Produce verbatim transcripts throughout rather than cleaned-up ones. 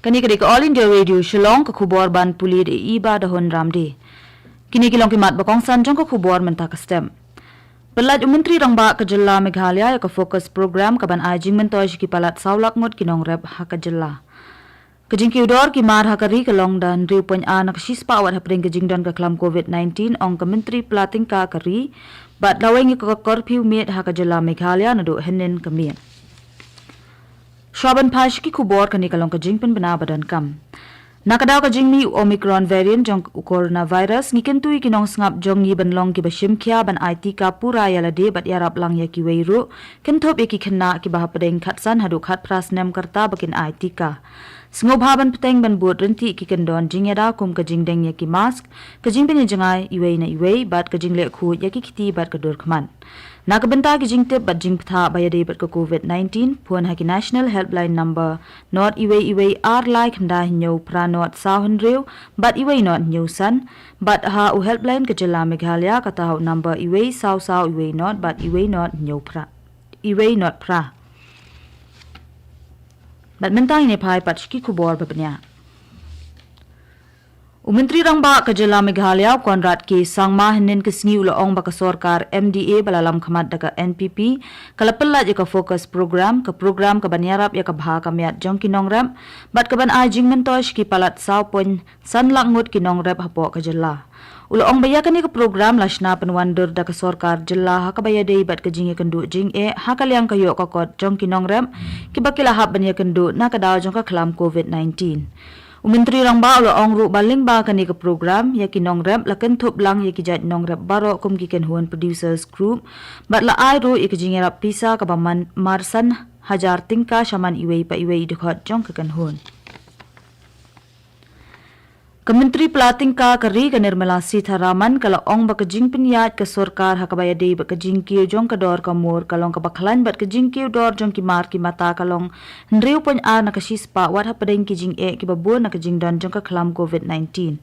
Kane ka dei ka All India Radio Shillong, ka khubor ban pule da i Iba Dahun Ramdi. Kine ki long ki mat ba kongsan jong ka khubor mynta ka step. Pyllait u Myntri Rangbah ka jylla Meghalaya ïa ka Focus Program kaban ai jingmyntoi sha ki palat saw lak ngut ki nongrep ha ka jylla. Ka jingkiew dor ki mar ha ka ri ka long da hynriew point ar na ka shispah wat hapdeng ka jingdon ka khlam covid nineteen, ong ka Myntri Pla Tyngka ka ri, bad lawei ngi ka curfew miet ha ka jylla Meghalaya naduh hynnin ka miet. Shuwa ban phai sha ki khubor, kane ka long ka jingpynbna ba donkam. Na ka daw ka jingmih u Omicron variant jong u coronavirus, ngi kyntu ïa ki nongsngap jong ngi ban long kiba shim khia ban ai tika pura ïa lade bad ïarap lang ïa kiwei ruh, kynthup ïa ki khynnah kiba hapdeng khatsan haduh khatphra snem ka rta ba kin ai tika. Sngewbha ban bteng ban bud ryntih ki kyndon jingïada kum ka jingdeng ïa ki mask, ka jingbynïajngai iwei na iwei bad ka jingleh khuid ïa ki kti bad ka dur khmat. Na ka bynta ki jingtip bad jingbthah ba ïadei bad ka covid nineteen, phone ha ki National Helpline Number nod iwei iwei ar lai khyndai hynñiew phra nod saw hynriew bad iwei nod hynñiew san, bad ha u helpline ka jylla Meghalaya, kata ha u number iwei saw saw iwei nod bad iwei nod hynñiew phra, iwei nod phra. Bad mynta ngin ïa phai pat sha ki khubor ba bniah. U Myntri Rangbah ka jylla Meghalaya u Conrad K Sangma hynnin ka sngi u la ong ba ka sorkar M D A ba la lam khmat da ka N P P ka la pyllait ïa ka Focus Program, ka program kaban ïarap ïa ka bha ka miat jong ki nongrep bad kaban ai jingmyntoi sha ki palat saw point san lak ngut ki nongrep hapoh ka jylla. U la ong ba ïa kane ka program la shna pynwandur da ka sorkar jylla ha kaba ïadei bad ka jingïakynduh jingeh ha ka liang ka ïoh ka kot jong ki nongrep kiba ki la hap ban ïakynduh na ka daw jong ka khlam covid nineteen. U Myntri Rangbah u la ong ruh ba lyngba kane ka program, ïa ki nongrep la kynthup lang ïa ki jait nongrep baroh kum ki kynhun producers group, bad la ai ruh ïa ka jingïarap pisa kaba man mar san hajar tyngka sha man iwei pa iwei i dkhot jong ka kynhun. Ka Myntri Pla Tyngka ka ri ka Nirmala Sitharaman ka la ong ba ka jingpynïaid ka sorkar ha kaba ïadei bad ka jingkiew jong ka dor ka mur ka long kaba khlaiñ bad ka jingkiew dor jong ki mar ki mata ka long hynriew point ar na ka shispah wat hapdeng ki jingeh kiba bun na ka jingdon jong ka khlam covid nineteen.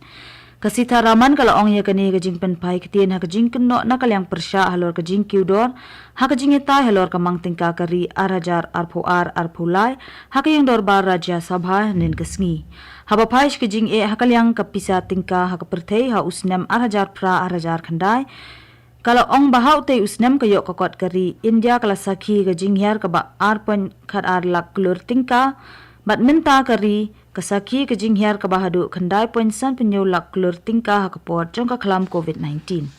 Ka Sitharaman ka la ong ïa kane ka jingpynphai ktien ha ka jingkynnoh na ka liang pyrshah halor ka jingkiew dor ha ka jingïatai halor ka mang tyngka ka ri ar hajar arphew ar arphew lai ha ka ïing dorbar Rajya Sabha hynnin ka sngi. Haba phai sha ka jingeh ha ka liang ka pisa tyngka ha ka pyrthei ha u snem ar hajar phra ar hajar khyndai, ka la ong ba ha utei u snem ka ïoh ka kot ka ri India ka la sakhi ka jinghiar kaba ar point khat ar lak klur tyngka, bad mynta ka ri ka sakhi ka jinghiar kaba haduh khyndai point san phew lak klur tyngka ha ka por jong ka khlam covid nineteen.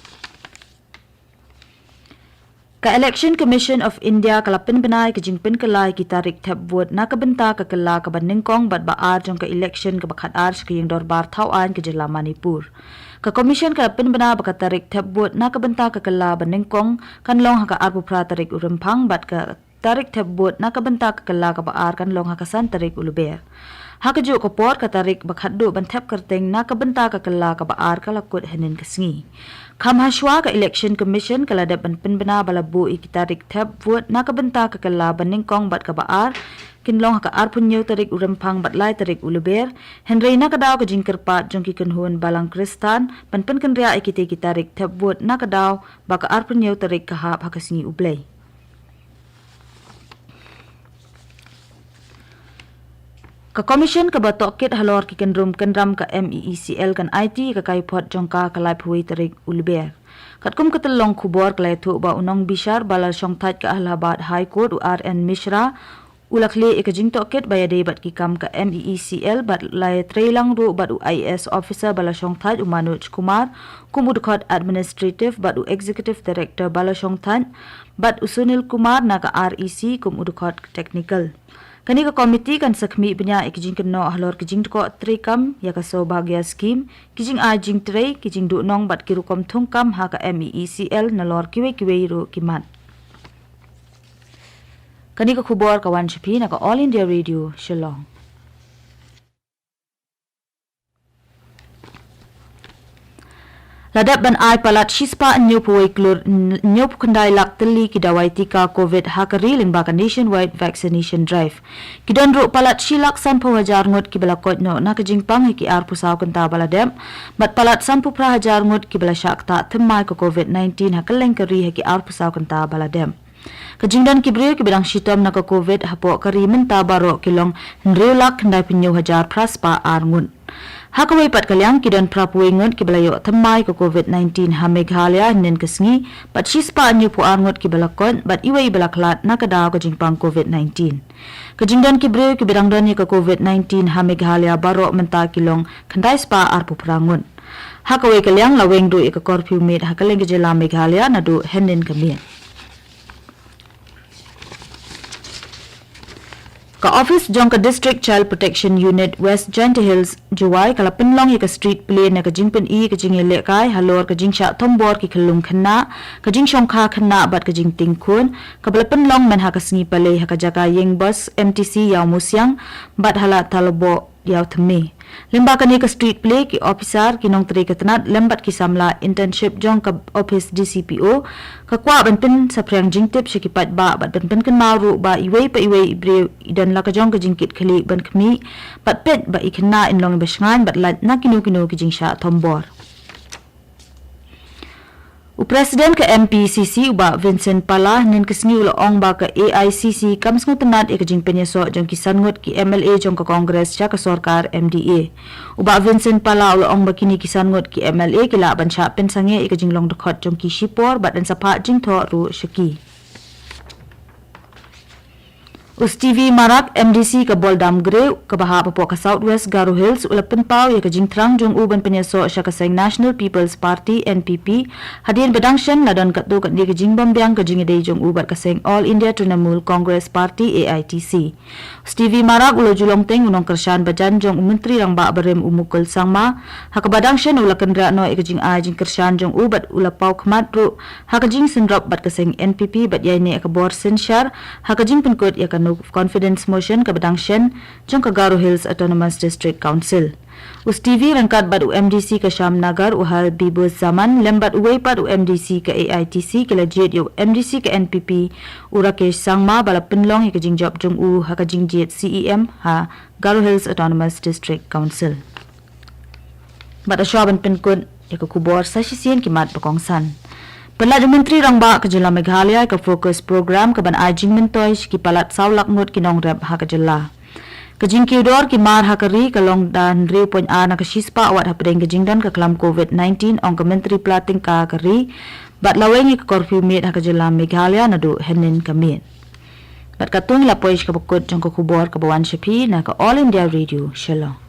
Ka Election Commission of India ka la pynbna ïa ka jingpynkylla ïa ki tarik thep vote na ka bynta ka kylla kaba nyngkong bad ba ar jong ka election kaba khat ar sha ka ïing dorbar thaw aiñ ka jylla Manipur. Ka Commission ka la pynbna ba ka tarik thep vote na ka bynta ka kylla ba nyngkong kan long ha ka arphew phra tarik u Rymphang bad ka tarik thep vote na ka bynta ka kylla kaba ar kan long ha ka san tarik u Lber. Ha kajuh ka por, ka tarik ba khatduh ban thep kyrteng na ka bynta ka kylla kaba ar ka la kut hynnin ka sngi. Kham hashwa, ka Election Commission ka la dep ban pynbna ba la buh ïa ki tarik thep vote na ka bynta ka kylla ba nyngkong bad kaba ar kin long ha ka arphew hynñiew tarik u Rymphang bad lai tarik u Lber, hynrei na ka daw ka jingkyrpad jong ki kynhun balang Khristan ban pynkynriah ïa kitei ki tarik thep vote na ka daw ba ka arphew hynñiew tarik ka hap ha ka sngi u Blei. Ka Commission kaba tohkit halor ki kynrum kynram ka M E E C L kan aiti ïa ka kaiphod jong ka ha ka laiphew wei tarik u Lber. Katkum ka tyllong khubor ka la ïathuh ba u nongbishar ba la shongthait ka Allahabad High Court u R N Mishra u la khlieh ïa ka jingtohkit ba ïadei bad ki kam ka M E E C L bad la ïatreilang ruh bad u I A S officer ba la shongthait u Manoj Kumar kum u dkhot administrative bad u executive director ba la shongthait bad u Sunil Kumar na ka R E C kum u dkhot technical. Kane ka komiti kan sa khmih bniah ïa ki jingkynnoh halor ki jingdkoh treikam ïa ka Saubhagya Scheme, ki jingai jingtrei, ki jingduhnong bad ki rukom thungkam ha ka M E E C L nalor kiwei kiwei ruh ki mat. Kane ka khubor ka wan sha phi na ka All India Radio Shillong. La dep ban ai palat shispah hynñiewphew wei klur hynñiewphew khyndai lak tylli ki dawai tika covid ha ka ri lyngba ka Nationwide Vaccination Drive. Ki don ruh palat shi lak sanphew hajar ngut kiba la koit noh na ka jingpang ha ki arphew saw kynta ba la dep, bad palat sanphew phra hajar ngut kiba la shah ktah thymmai ka covid nineteen ha kylleng ka ri ha ki arphew saw kynta ba la dep. Ka jingdon ki briew kiba dang shitom na ka Covid hapoh ka ri mynta baroh ki long hynriew lak khyndai phew hynñiew hajar phra spah ar ngut. Ha kawei pat ka liang ki don phra phew wei ngut kiba la ïoh thymmai ka Covid nineteen ha Meghalaya hynnin ka sngi, bad shi spah hynñiew phew ar ngut kiba la koit, bad iwei iba la khlad na ka daw ka jingpang Covid nineteen. Ka jingdon ki briew kiba dang don ïa ka Covid nineteen ha Meghalaya baroh mynta ki long khyndai spah ar phew phra ngut. Ha kawei ka liang la weng ruh ïa ka curfew miet ha kylleng ka jylla Meghalaya naduh hynnin ka miet. Ka office jong ka District Child Protection Unit West Jaintia Hills, Jowai, ka la pynlong ïa ka street play na ka jingpyni ka jingïalehkai halor ka jingshah thombor ki khyllung khynnah, ka jingshongkha khynnah bad ka jingtieng khun, kaba la pynlong mynha ka sngi Palei ha ka jaka ïing bus M T C Ïawmusiang, bad ha la Taloboh Ïawthymme. Lyngba kane ka street play, ki officer, ki nongtrei ka tnat lem bad ki samla internship jong ka office D C P O ka kwah ban pynsaphriang jingtip sha ki paidbah bad ban pynkynmaw ruh ba iwei pa iwei i briew i don la ka jong ka jingkitkhlieh ban khmih bad peit ba i khynnah in long iba shngaiñ bad lait na kino kino ki jingshah thombor. U President ka M P C C, u Bah Vincent Pala, hynnin ka sngi u la ong ba ka A I C C kam sngewtynnad ïa ka jingpynïasoh jong ki san ngut ki M L A jong ka Congress sha ka sorkar M D A. U Bah Vincent Pala u la ong ba kine ki san ngut ki M L A ki lah ban shah pynsangeh ïa ka jinglong dkhot jong ki shipor bad yn sa phah jingthoh ruh sha ki. U Stevie Marak, M D C ka Boldam Grew, kaba hap hapoh ka South West Garo Hills, u la pynpaw ïa ka jingthrang jong u ban pynïasoh sha ka seng National People's Party, N P P, hadien ba dang shen la don katto katne ka jingbym biang ka jingïadei jong u bad ka seng All India Trinamool Congress Party, A I T C. Stevie Marak u la ju long teng u nongkyrshan bajan jong u Myntri Rangbah barim u Mukul Sangma, ha kaba dang shen u la kynriah noh ïa ka jingai jingkyrshan jong u bad u la paw khmat ruh ha ka jingsynrop bad ka seng N P P bad ïaineh ïa ka bor synshar ha ka jingpynkut ïa ka no confidence motion kaba dang shen jong ka Garo Hills Autonomous District Council. U Stevie ryngkat bad u M D C ka Shyamnagar u Habibur Zaman lem bad uwei pat u M D C ka A I T C ki la jied ïa u M D C ka N P P u Rakesh Sangma ba la pynlong ïa ka jingjop jong u ha ka jingjied C E M ha Garo Hills Autonomous District Council. Bad shuwa ban pynkut ïa ka khubor, sa shisien ki mat ba kongsan. Pynlait u Myntri Rangbah ka jylla Meghalaya ïa ka focus program kaban ai jingmyntoi sha ki palat saw lak ngut ki nongrep ha ka jylla. Ka jingkiew dor ki mar ha ka ri ka long da hynriew point ar na ka shispah wat hapdeng ka jingdon ka khlam Covid nineteen, ong ka Myntri pla tyngka ka ri, bad la weng ïa ka curfew miet ha ka jylla Meghalaya naduh hynnin ka miet. Bad katto ngi la poi sha kaba kut jong ka khubor kaba wan sha phi na ka All India Radio Shillong.